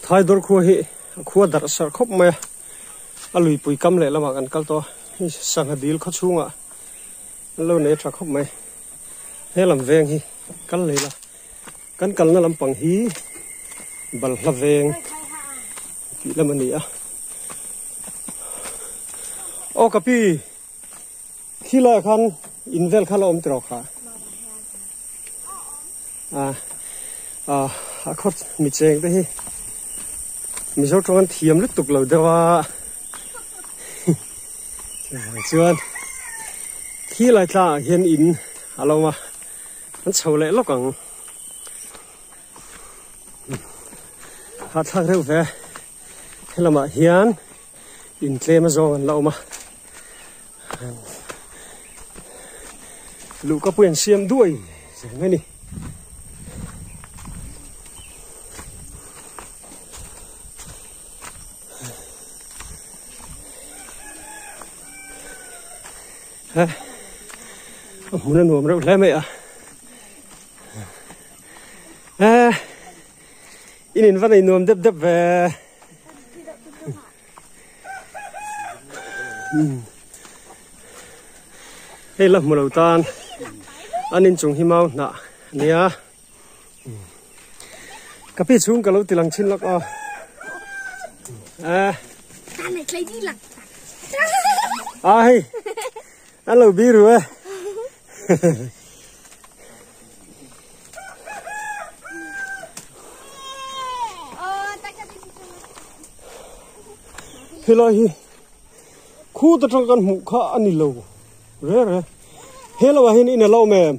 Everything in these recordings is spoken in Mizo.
Thaidawr khua hi a khua darh sarh khawp mai a, a luipui kam leh lamah kan kal tawh a, hei sangha dil khaw chhungah an lo nei tha khawp mai. He lam veng hi kal lei la, kan kalna lampang hi balhla veng tih lam a ni a. Aw ka pi, khi laiah khan in vel kha la awm tiraw kha? A a khaw mi cheng te hi Mizo tawng an thiam lutuk lo deuh a chuvang chuan khi lai tlangah hian in a lo awm a an chho leh lawk ang hahthlak reuh ve helamah hian in tlem a zawng an la awm a. Luhka pawh an siam duai zel mai a ni. A hmun a nuam reuh hle mai a. In in va nei nuam dep dep ve. Hei la hmu lo tan an inchung hi mau hnah a nia ka pi chhung ka lo ti lang chin lawk aw a a hei an lo biru e. Helai hi khut atang kan hmuh kha a ni lo re re he lo ah hian in a lo awm em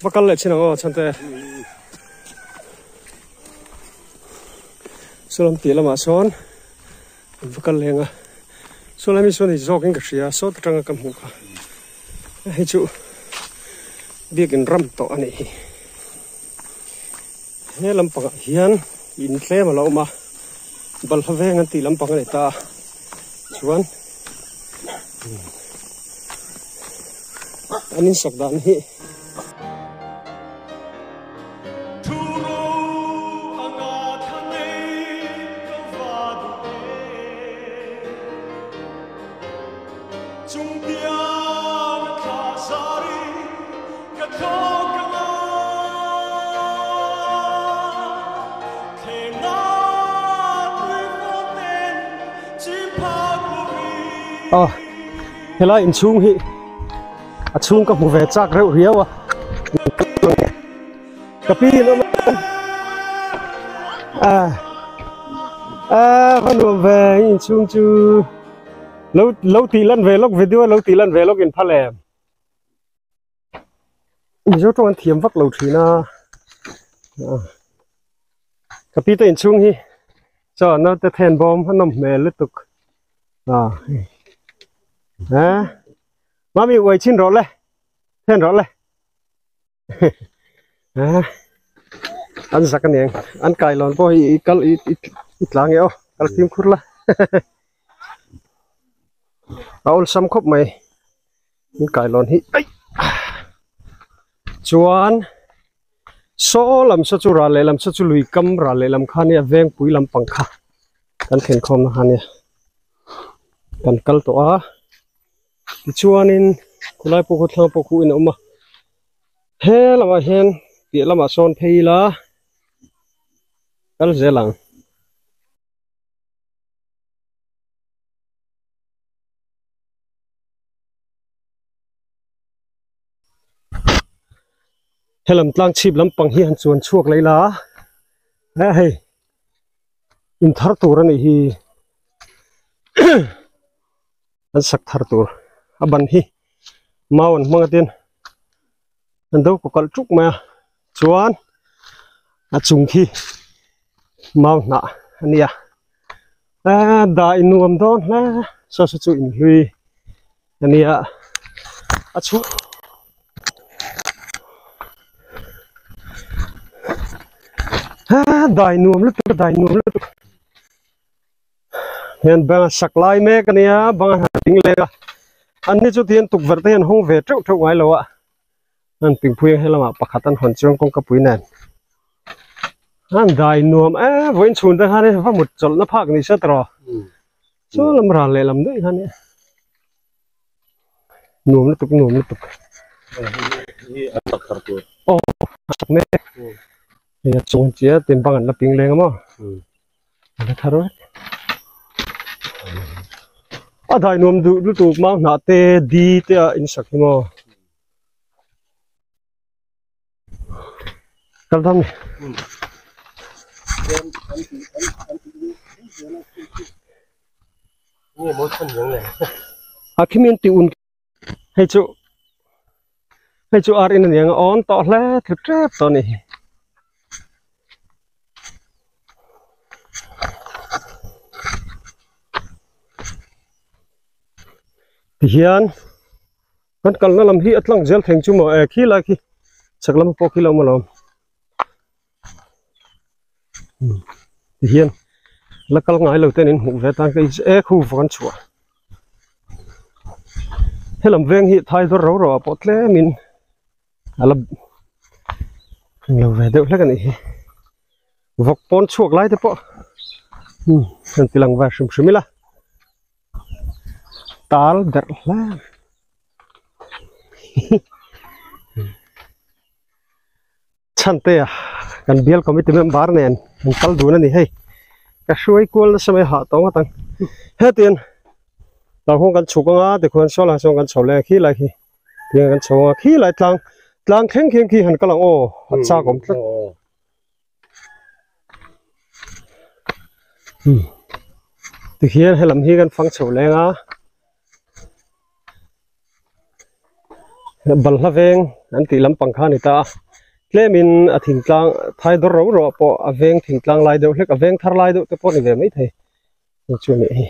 va kal leh chin ang aw chhan te saw lam piah lamah sawn an va kal leng a saw lai mi sawn hi zawk in ka hria sawt atanga ka hmuh kha hei chu biakin ram tawh a nih hi he lampangah hian in tlem a lo awm a balhla veng an tih lampang a ni ta a chuan an insak dan hi. Aw helai inchhung hi a chhung ka hmu ve chak reuh riau a ka pi in awm a a va nuam ve inchhung chu lo lo tih lan ve lawk video lo tih lan ve lawk in phal em Mizo tawng an thiam vak lo thin a ka pi te inchhung hi chaw naute then bawm a nawm hmel lutuk a ha mami uai chhin rawh le then rawh le an zak aniang an kailawn pawh hi i kal i i tla nge aw kal fimkhur la a awlsam khawp mai an kailawn hi aih chuan saw lam saw chu ral lehlam saw chu lui kam ral lehlam kha ania vengpui lampang kha kan thlen khawmna kha ania kan kal tawh a. Tichuanin khawlai pawh khu thlang pawh khu in a awm a he lamah hian piah lamah sawn phei ila kal zel ang. Helam tlang chhip lampang hi han chuan chhuak leh ila a hei inthar tur a nih hi. An sak thar tur a ban hi mau an hmang atin an do kaw kalh tuk mai a chuan a chung khi mau hnah a nia eee dah in nuam dawn hle saw saw chu in hlui a nia a chhuah eee dai nuam lutuk a dai nuam lutuk. Hian banga sak lai mek a nia banga hna ding leng a an ni chu tihian tukverh te hian hawng ve teuh teuh ngai lo a an pingpui ang helamah pakhat an hawn chuan kawngka pui nen An dai nuam e vawiin chhun te khan va mut chawlh na phak ni se tawh saw lam ral leh lam daih khan nuam lutuk nuam lutuk aw a sak mek hei a chung chiah tin bang an la ping leng a maw a la thar vek a dai nuam duh lutuk mau hnah te di te a in sak hi maw. Kal dam ni. A khi min ti un hei chu hei chu ar in aniang a awn tawh hle thlu tep tawh a ni. Tihian Kan kalna lam hi a tlang zel thleng chu maw e khi lai khi chhak lam pawh khi lo awm alawm tihian la kal ngai lo ten in hmuh ve tan ka e khu vawk an chhuah helam veng hi thai dawr ro ro ah pawh tlem in a la englo ve deuh hlek a nih hi vawk pawn chhuak lai te pawh an ti lang ve hrim hrim ila. Tal berh hle chhante a kan bial committee member nen an kal dun a ni hei ka hruai kual nasa mai hah tawng atang hetiang hlauhawm kan chhuk anga tikhuan saw lai sawn kan chho leh khi lai khi tiang kan chho anga khi lai tlang tlang thleng khian khi han kal ang aw a chak awm tlat. Tikhian helam hi kan fang chho leng a balhla veng an tih lampang kha a ni ta a tlemin a thingtlang thai dawr ro ro ah pawh a veng thingtlang lai deuh hlek a veng thar lai deuh te pawh a ni ve maithei hei chu a nih hi.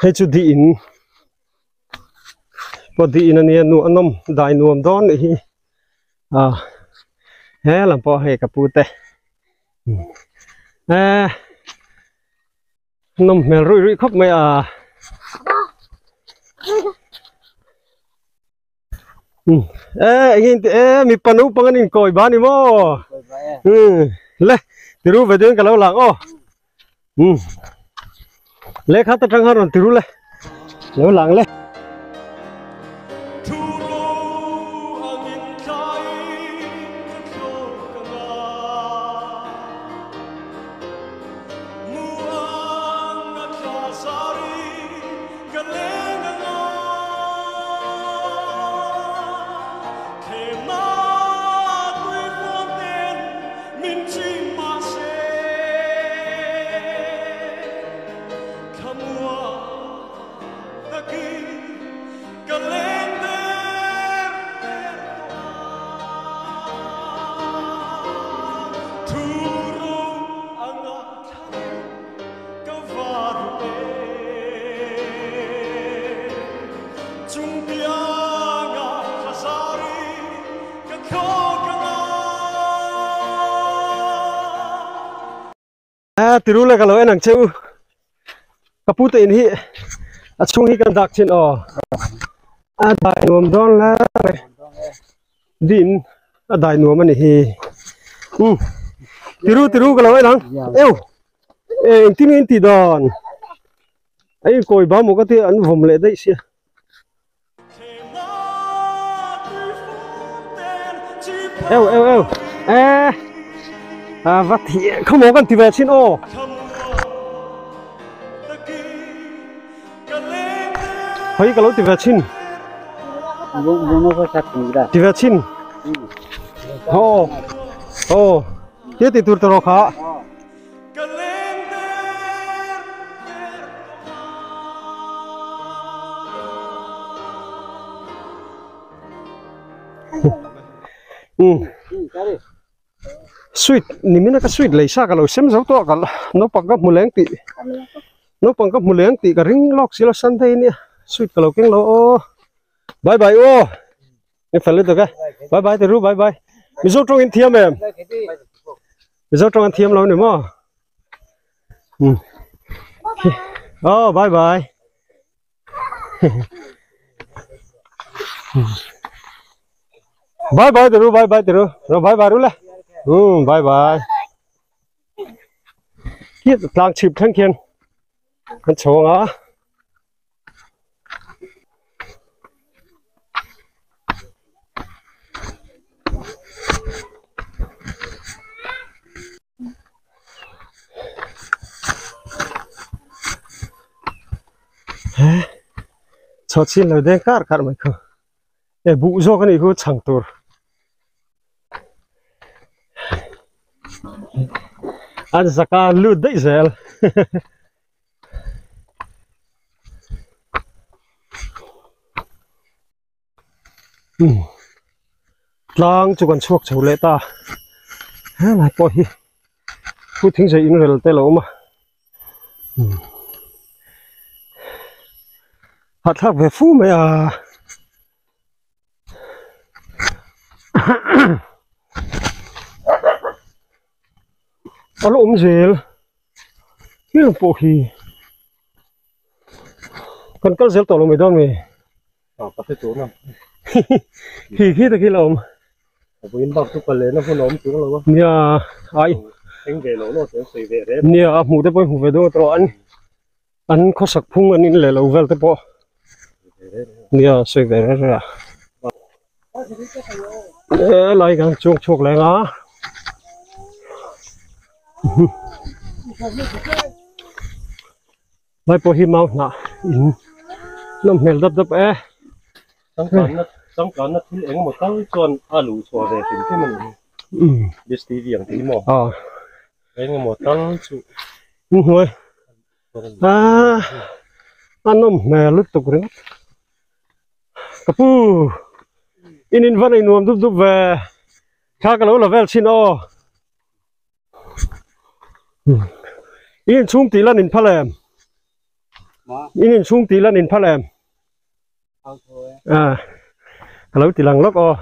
Hei chu di in pawh di in ania nu a nawm dai nuam dawn nih hi a he lam pawh hei ka pu te eh nawm hmel ruih ruih khawp mai a. Eh eng in eh mi panu pang an in kawi ba ni maw le tiru ve deuhin ka lo lang aw lehkha te tang khan rawn tiru le lo lang le. Tiru le ka lo en ang che u ka pu te in hi a chhung hi kan dak thin aw a dai nuam dawn hle mai din a dai nuam a ni hi um tiru tiru ka lo en ang eu e engtin nge in tih dawn a inkawi ba maw ka tia an vawm leh daih sia. Eu eu eu e a va thi khaw maw kan ti ve chin aw. Hei ka lo ti ve chin. Ti ve chin. Aw aw tia ti tur te rawh kha. Sweet nimina ka sweet lei sa ka lo sem zo tawh ka naupang ka hmu leng tih naupang ka hmu leng tih ka ring lawk si lo Sunday ania sweet ka lo keng lo aw bye bye aw. Ni fel lutuk e. Bye bye Tiru bye bye. Mizo tawng in thiam em? Mizo tawng an thiam lo ni maw? Hmm. Oh bye bye. Bye bye tiru bye bye tiru ro bye bye ru le um bye bye khi tlang chhip thleng khian kan chho anga chho chin lo deng kar kar mai khu e buh zawk a nih khu chhang tur an zaka lut daih zel Tlang chu kan chhuak chho leh ta helai pawh hi thu thing zei in rel te lo awm a hahthlak ve fu mai a a la awm zel heng pawh hi kan kal zel tawh lo mai dawn nge. Hi khi te khi la awm. Nia ai nia a hmuh te pawh hmu ve dawn tawh an an khawsak phung an in leh lo vel te pawh nia sawi ve reng reng a helai kan chuang chhuak leng a. Lai pawh hi mau hnah in nawm hmel dap dap e. Changkanna changkanna thil eng emaw tal chuan a luh chhuah ve hrim hrim a ni hi. Dish TV ang tih hi maw? Eng emaw tal chu. Hnuai a a nawm hmel lutuk ringawt. Ka pu in in va nei nuam dup dup ve. Thla ka lo la vel chhin aw. I inchhung tih lan in phal em? In inchhung tih lan in phal em? À, ka lo ti lang lawk aw.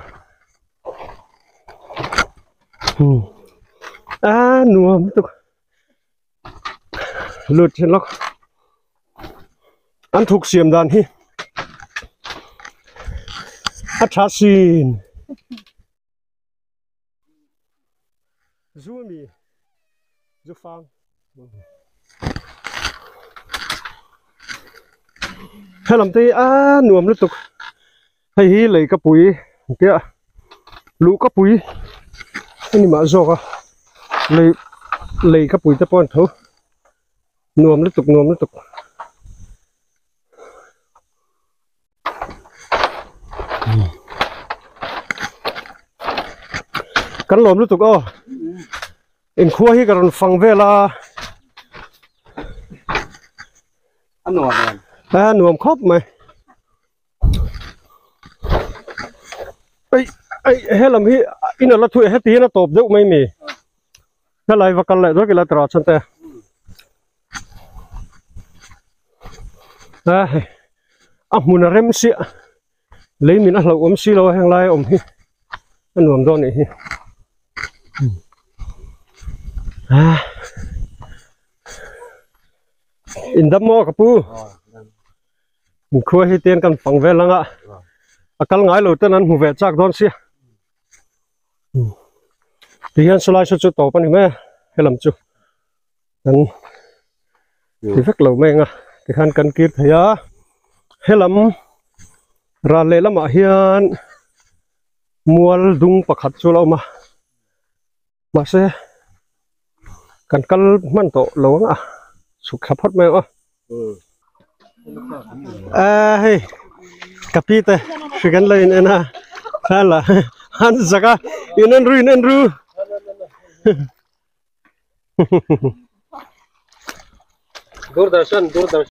À, nuam lutuk. Lut thin lawk. An thuk siam dan hi a tha sin. Zu mi zu fang helam te hi a nuam lutuk hei hi lei ka pui tia luh ka pui a ni mah zawk a lei lei ka pui te pawh an tho nuam lutuk nuam lutuk. Kan lawm lutuk aw inkhua hi ka rawn fang vel a a nuam em a nuam khawp mai ei ei helam hi in ala thui heti hian a tawp deuh mai mi helai va kal leh zawk ila tawrh ah chuan te a hei a hmun a rem chiah lei min a hlauh awm si lo a heng lai a awm hi a nuam dawn anih hi a in dam maw ka pu inkhua hi ten kan fang vel ang a a kal ngai lo ten an hmu ve chak dawn sia. Tihian saw lai saw chu tawp a ni mai a helam chu kan ti vek lo mai ang a tikhan kan kir thei a helam ral leh lamah hian mual dung pakhat chu a lo awm a mahse kan kal hman tawh lo ang a chhuk thla phawt mai ang aw. A hei ka pi te hri kan lo in en a hala an zak a in en ru in en ru Doordarshan Doordarshan.